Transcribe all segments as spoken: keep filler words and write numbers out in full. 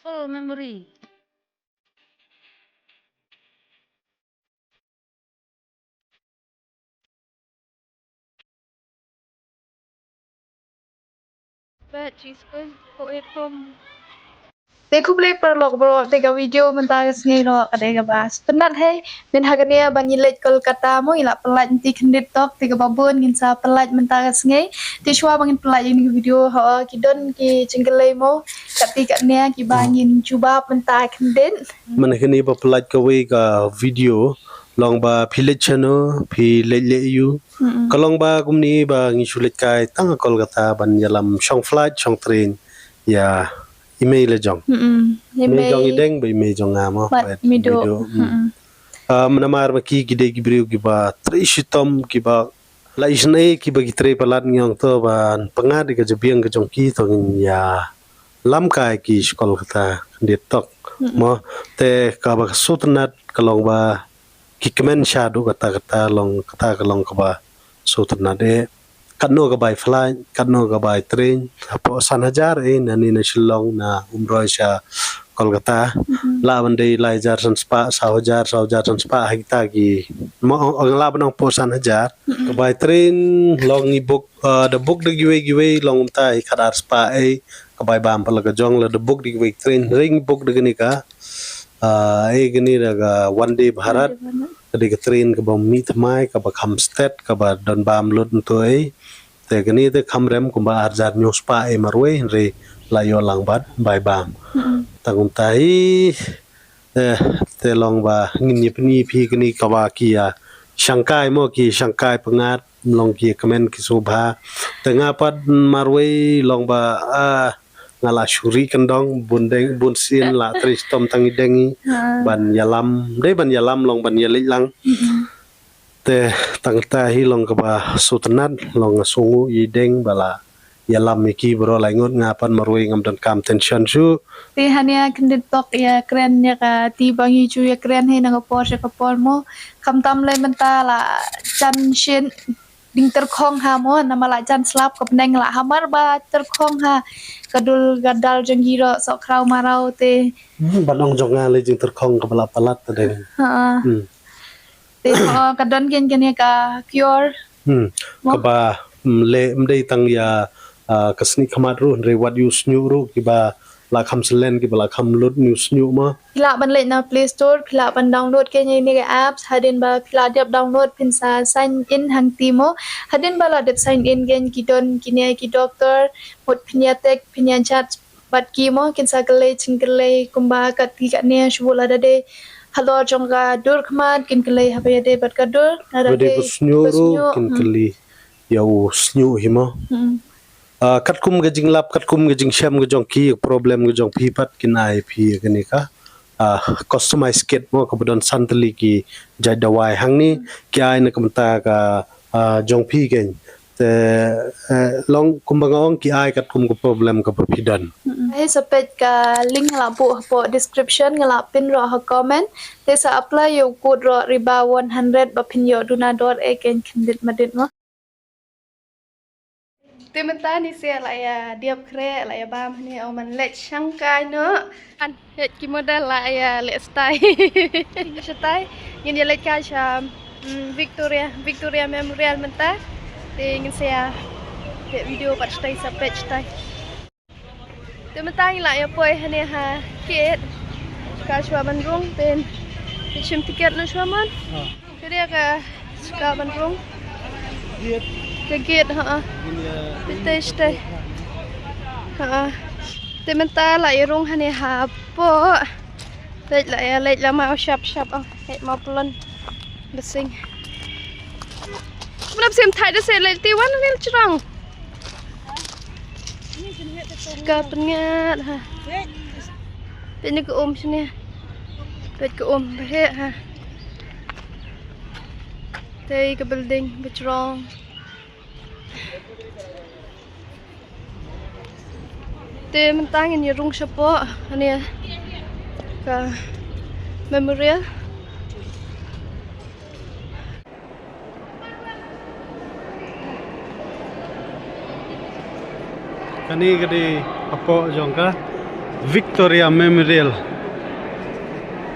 Full memory. Te khublei paralok baroh, te ka video mynta ka sngi noh ka dei kaba sngewtynnat hi. Mynta ha kane ba ngi leit Kolkata mo, ngi la pynlait mynta khyndiat tok, te kaba bun ngin sa pynlait mynta ka sngi. Te shuwa ba ngin pynlait ïa kane ka video, ho ki don ki jingkylli mo, katei katne kiba ngin jubab mynta khyndiat. Mynta kane ba pynlait kawei ka video, long ba phi leit shano, phi leit leh aiu. Ka long ba kumne ba ngi shu leit kai tang ha Kolkata ban ïalam shong flight, shong train ïa i mei la jong. I mei jong i Deng bad i mei jong nga mo, bad Mido. Mido. Ah, namar ba ki, ki dei ki briew kiba trei shitom, kiba la isynei, kiba ki trei palat, ngi ong to ban pyngngad ïa ka jabieng ka jong ki, to ngin ïalam kai ki sha Kolkata khyndiat tok. Mo, te kaba sngewtynnat ka long ba ki kmen shaduh katta katta, long kata ka long kaba sngewtynnat eh. Katno ka bai flight, katno ka bai train, hapoh san hajar eh, na ne na Shillong, na Umroi sha Kolkata. Lah ban dei lai hajar san spah, saw hajar, saw hajar san spah, ha kita ki. Mo, ong, ong lah ban ong hapoh san hajar. Ka bai train long ngi book, ah, da book da kiwei kiwei long mynta hi khat ar spah eh, ka bai bam pat la ka jong, la da book da kiwei train, hynrei ngi book da kane ka, ah, eh, kane da ka Vande Bharat. Ka dei ka train kaba mih thymmai, kaba kham stet, kaba don bam lut nto eh. Te kane te kham rem kumba ar hajar hynñiew spah eh marwei, hynrei la ïoh lang bad bai bam. Tang kumta hi, eh, te long ba ngin ïa pyni phi kane kaba ki ïa shangkai mo, ki shangkai pyngngad, long ki ïa kmen ki sngewbha. Te nga pat marwei long ba, ah, nga la shu ri kyndong, bun deng, bun sien la trei shitom tang i Deng i ban ïalam, dei ban ïalam long ban ïa leit lang. Te tang kata hi long kaba sngewtynnat, long nga sngew i Deng ba la ïalam ïa ki baroh lai ngut, nga pat marwei ngam donkam tension shuh. Te hangne khyndiat tok ïa kren ïa kata ba ngi ju ïa kren hi na ka por sha ka por mo. Khamtam lei mynta la jan shin ding tyrkhong ha mo, namar la jan slap, ka bneng la hamar ba tyrkhong ha ka dur ka dar jong ngi ruh Sohkhraw Maraw te. Hmm, ban ong jong nga lei jingtyrkhong kaba la palat te dei. Ha. Hmm. Te, oh, ka don kein kane ka cure. Hmm. Mo? Kaba, mm, leh ym dei tang ïa, ah, ka snieh khmat ruh, hynrei wat ïa u shñiuh ruh, kiba la kham syllen, kiba la kham lut ne u shñiuh mo. Phi lah ban leit na Play Store, phi lah ban download kein ïa kane ka apps, hadien ba phi la dep download phin sa sign in hangtei mo. Hadien ba la dep sign in kein ki don kine ki doktor, mut phin ïa text, phin ïa chat bad ki mo, kin sa kylli jingkylli kumba katei katne, shu lada dei halor jong ka dur khmat kin kylli haba ïadei bad ka dur, lada dei ka shñiuh ruh kin kylli ïa u shñiuh hi mo. Hmm. Ah, katkum ka jinglap, katkum ka jingshem ka jong ki, problem ka jong phi pat kin ai phi kane ka, ah, customize kit mo, kaba don san tylli ki jait dawai, hangne ki ai na ka bynta ka, ah, jong phi kein. Te, eh, long kumba nga ong, ki ai katkum ka problem kaba phi don. Mm-mm. Hei sa peit ka link nga la buh hapoh description, nga la pin ruh ha comment. Te sa apply ïa u code ruh Riba one hundred ba phin ïoh duna dor eh kein khyndiat madit mo. Te mynta ngi sa la ïa diap khreh, la ïa bam hangne, oh man, leit shangkai noh. An, hei ki model la ïa leit shatai. Shatai. Ngin ïa leit kai sha, mm, Victoria, Victoria Memorial mynta. Te ngin sa ïa peit video pat shatai, sa peit shatai. Te mynta ngi la ïa poi hangne ha gate. Ka shuwa ban rung, te phi shim tiket noh shuwa man. Ah. Ka dei ka shuwa ban rung. Gate. Ka gate, ha. Ngin ïa phi te shatei. Ha. Te mynta la ïa rung hangne hapoh. Peit la ïa leit la mawshap shap, oh. Hei mawphlon. Basing. Kumno phi shim thait da se leit ti wan nil chrong. Ka pyngngad ha. Peit ne ka um shane. Peit ka um ba heh ha. Te ka building ba jrong. Te mynta ngin ïa rung shapoh hangne ka memorial. Kane ka dei hapoh jong ka Victoria Memorial.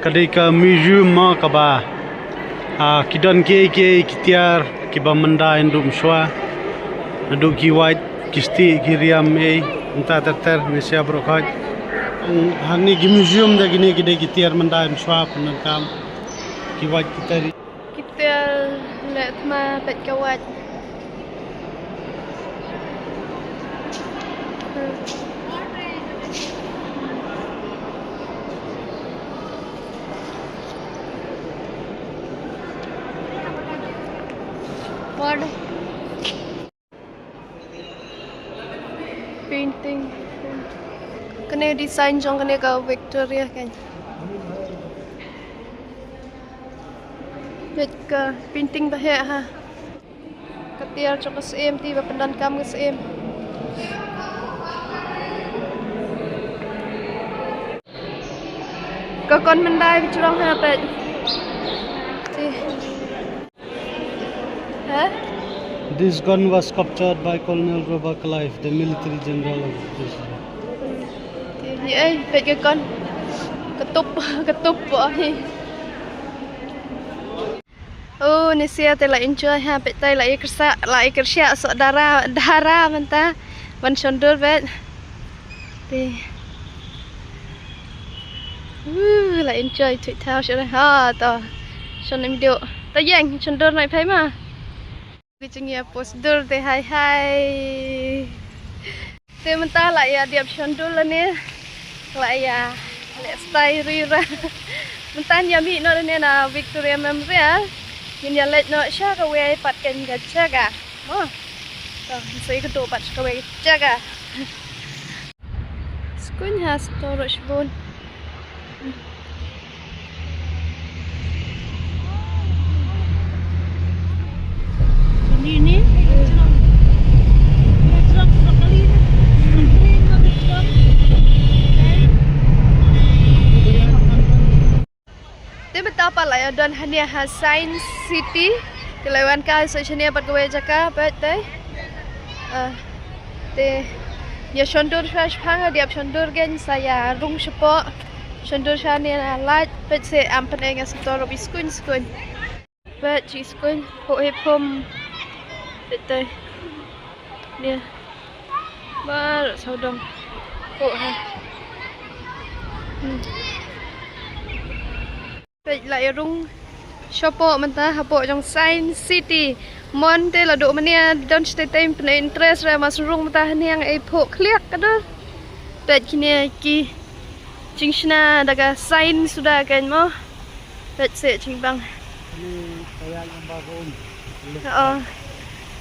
Ka dei ka museum mo kaba, ah, ki don kiei kiei ki tiar kiba myndai naduh mynshuwa. Naduh ki wait, ki stieh, ki riam ei, mynta ter ter, ne sia bro khot. Hangne ki museum da kine ki dei ki tiar myndai mynshuwa pyndonkam. Ki wait ki tari. Ki tiar leh thma peit ka wait. Waduh. Painting. Kane design jong kane ka Victoria kan. Peit ka painting ba heh ha. Ka tiar jong ka syiem te ba pyndonkam ka syiem. Ka kon myndai ba jrong ha peit. Te. Hah? This gun was captured by Colonel Robert Clive, the military general of this. Ye, eh, peit ka kon. Ka tup, ka tup, oh, hi. Oh, ne sia te la enjoy ha, peit te la ïa kyrsha, la ïa kyrsha soh dara, dara mynta. Ban shon dur peit. Te. Woo, la enjoy thuh thaw shuh. Ha, to. Shon ym dei. To ïeng, shon dur nai phai ma. Ki jingïa post dur te hai hai. Te mynta la ïa dep shon dur lane. La ïa leh style ri ra. Mynta ïa mih noh lane na Victoria Memorial. Ngin ïa leit noh sha kawei pat ka jaka. Oh. To, ngin sa ïa kdew pat sha kawei ka jaka. Skuñ ha stor shibun. Te mynta pat la ïa don hangne ha Science City. Te la wan ka sa shane pat kawei jaka pat te. Ah, te ïa shon dur sha shipang, ïa dep shon dur kein sa ïa rung shapoh. Shon dur shane na lait pat se am pyneng ïa stor bi skuñ skuñ. Peit shi skuñ, ho hep hom. Peit te. Nia. Ba sawdong. Ho ha. Hmm. Peit la ïa rung shapoh mynta hapoh jong Science City. Mon te la duh mynne don shatei te pynei interest re mas rung mynta hangne ei phoh khliak ka dur. Peit kine ki jingshna da ka science suda kein mo. Peit se jingbang. Ni, ka ïa ïa ba ka um. Oo.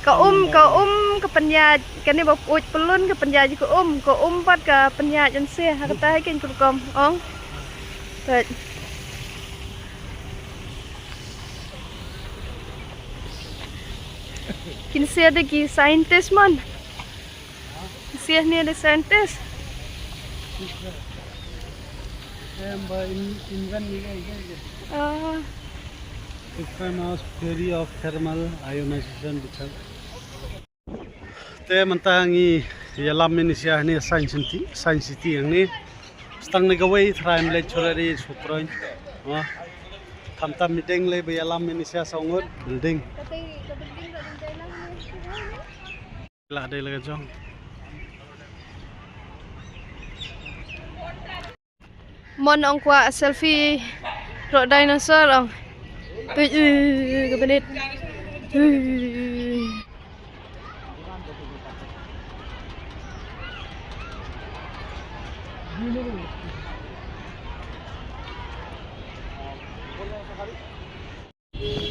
Ka um, ka um, ka pynïaid, kane ba uid pyllun ka pynïaid ka um, ka um pat ka pynïaid yn se, ha kata hi kein ka rukom, ong. Peit. Kin se de ki scientist mon. Sia ne de scientist. Em ba in, in gan ni ga ga. Ah. It's famous theory of thermal ionization detection. Te mynta ngi ïalam ïa ni sia ne Science City, Science City hangne. Stang ne kawei trai mlei chura de sutroin. Wa. Tam tam mideng le ba ïalam ïa ni sia saw ngut building. Lah dei la ka jong. Mon ong kwah selfie ro dinosaur ong. Ui, ui, ui, ka benit. Ui.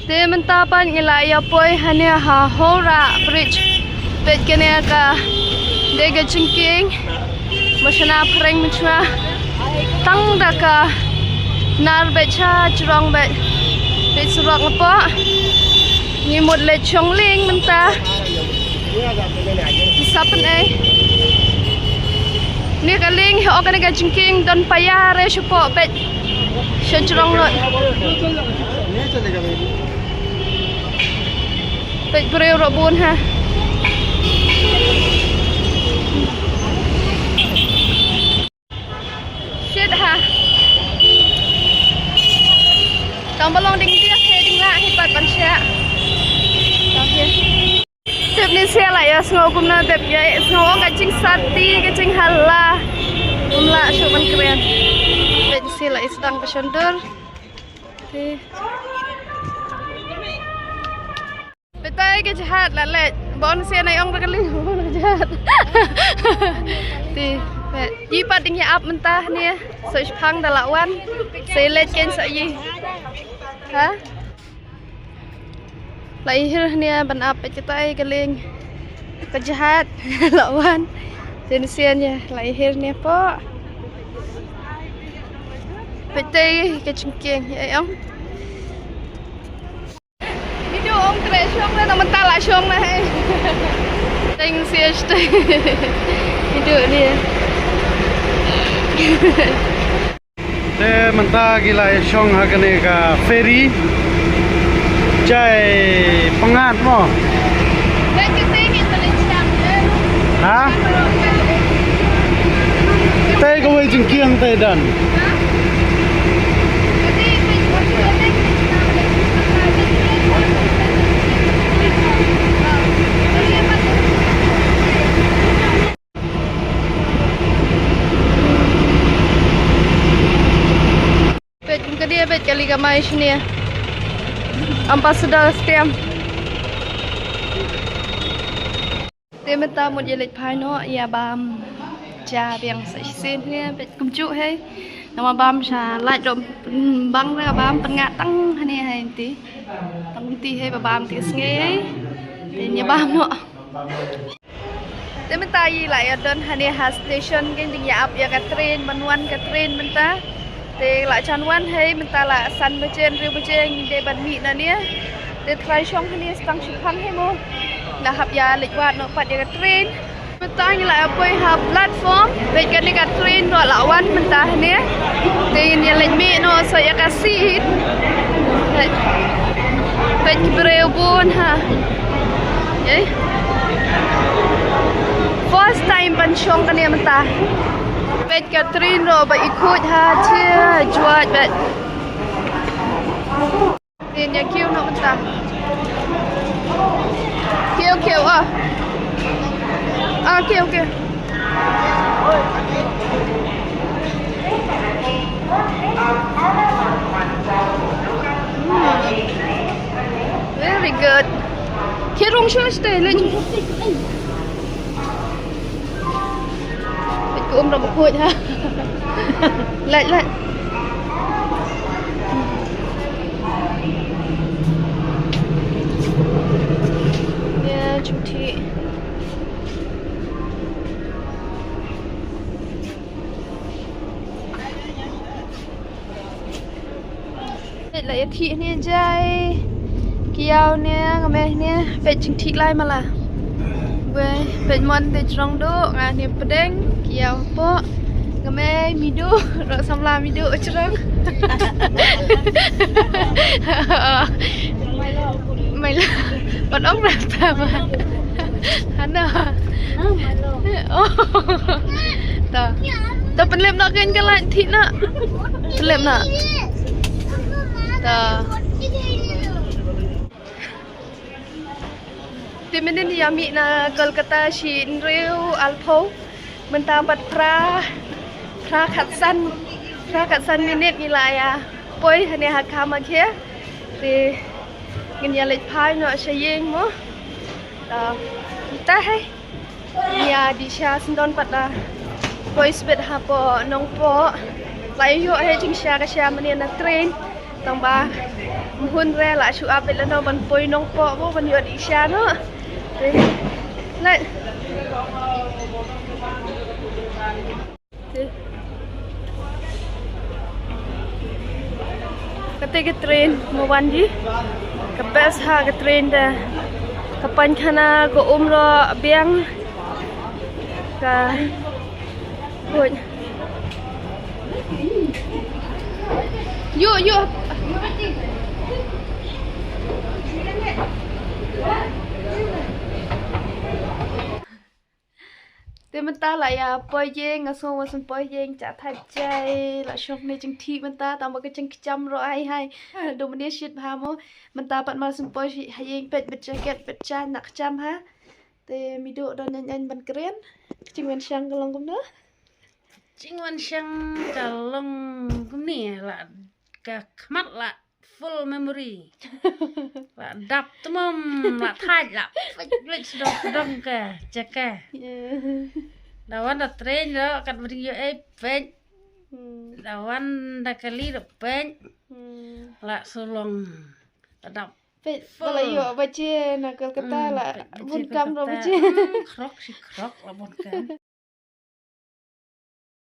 Te mynta pat ngi la ïa poi hangne ha Howrah Bridge. Peit kane ka dei ka jingkieng ba shna phareng mynshwa. Tang da ka nar beit sha jrong beit. Peit surok nga pok. Ngi mut leit shong lieng mynta. Ki sa pynei. Ni ka lieng hi, o kane ka jingkieng don paia re sha pok peit. Sha jrong lut. Peit briew ruh bun ha. Ba long ding diak hi, ding lah hi pat ban shah. Tip ni sia la ïa sngew kumno, tip ïa sngew ka jingsati, ka jinghala. Ym lah shuh ban kren. Peit sia la ïa sdang ka shon dur. Te. Peit ka jhat la leit. Bon sia na ong ka ling. Bon ka jhat. Te. Peit. Yi pat ding ïa ap mynta ne. Sa shipang da la wan. Sa leit ken sa yi. Ha? La ihir ne ban ap, peit kita ka ling. Ka jhat la wan. Jen sian ya la ihir ne po. Peit ka jingkieng ya ong. Video ong tre shong na mynta la shong na hai. Teng sia stay. Video ni. Te mynta ki la ïa shong ha kane ka ferry. Jai pyngngad mo. Ha? Te kawei jingkieng te don. Peit kum ka dia, peit kali ka mai shane. Ambassador stamp. Te mynta mut ïa leit phai noh ïa bam ja biang sa shisien ne, peit kumjuh hei. Namar bam sha lait dom bang ra bam pyngngad tang hane hei nti. Tang nti hei ba bam te sngi hei. Te ïa bam noh. Te mynta i la ïa don hane ha station, kin ding ïa ap ïa ka train, ban wan ka train mynta. Te la jan wan hei, mynta la san baje, hynriew baje ngi dei ban mih na ne. Te trai shong hane stang shipang hei mo. La hap ïa leit wad noh pat ïa ka train. Mynta ngi la ïa poi ha platform, peit kane ka train ruh la wan mynta hane. Te ngin ïa leit mih noh sa ïa ka seat. Peit, peit ki briew bun ha. Ei. First time ban shong kane mynta. Peit ka train ruh ba i khuid ha, che, juat, peit. Ngin ïa kiew noh mynta. Kiew, kiew, ah. Ah, kiew, kiew. Hmm. Very good. Kiew rung shuh shuh, leh. Peit ka um ruh ba khuid ha. Leh, leh. Ïa, jong ti. Peit la ïa thik ne jai. Ki ïaw ne, nga meh ne, peit jingthik lai ma la. Wei, peit mon te jrong duh, nga ne pdeng, ki ïaw hapoh. Nga meh miduh, ruh samla miduh jrong. Mai la, ban ong rap ta ba. Hana. Oh. Ta. Ta pynlip noh kein ka light thik noh. Pynlip noh. Ta. Te mynnin ïa mih na Kolkata shi hynriew arphew. Mynta pat phra, phra khatsan, phra khatsan minit ngi la ïa poi hane ha Kamakhya. Te ngin ïa leit phai noh sha ïing mo. Ta, ta hei. Ïa dih sha sngewdon pat da poi sbit hapoh Nongpoh. La ïoh hei jingsha ka sha mynne na train. Tang ba mhun re la shu ap beit lano ban poi Nongpoh mo ban ïoh dih sha noh. Te. Leh. Kata ka train mo wan ji. Ka best ha ka train te. Ka painkhana ka um ruh biang. Ka. Wait. Yo, yo. Te mynta la ïa poi ïing, nga sngew wan sngewpoi ïing, cha thait jai, la shong ne jingthih mynta, tang ba ka jingkjam ruh ai hai. Dum ne shit bha mo, mynta pat ma sngewpoi shi ha ïing peit bad jacket, bad cha na kjam ha. Te mi duh don ïañ ïañ ban kren, jingwan shang ka long kumno? Jingwan shang ka long kumne la ka khmat la full memory. La dap tmom, la thait, la peit leit sdong sdong ka jaka. Da wan da train da kat bring ïoh ei peit. Da wan da kali da peit. La sulong. La dap. Peit full. Ba la ïoh ba je na Kolkata la bun kam da ba je. Krok shi krok la bun kam.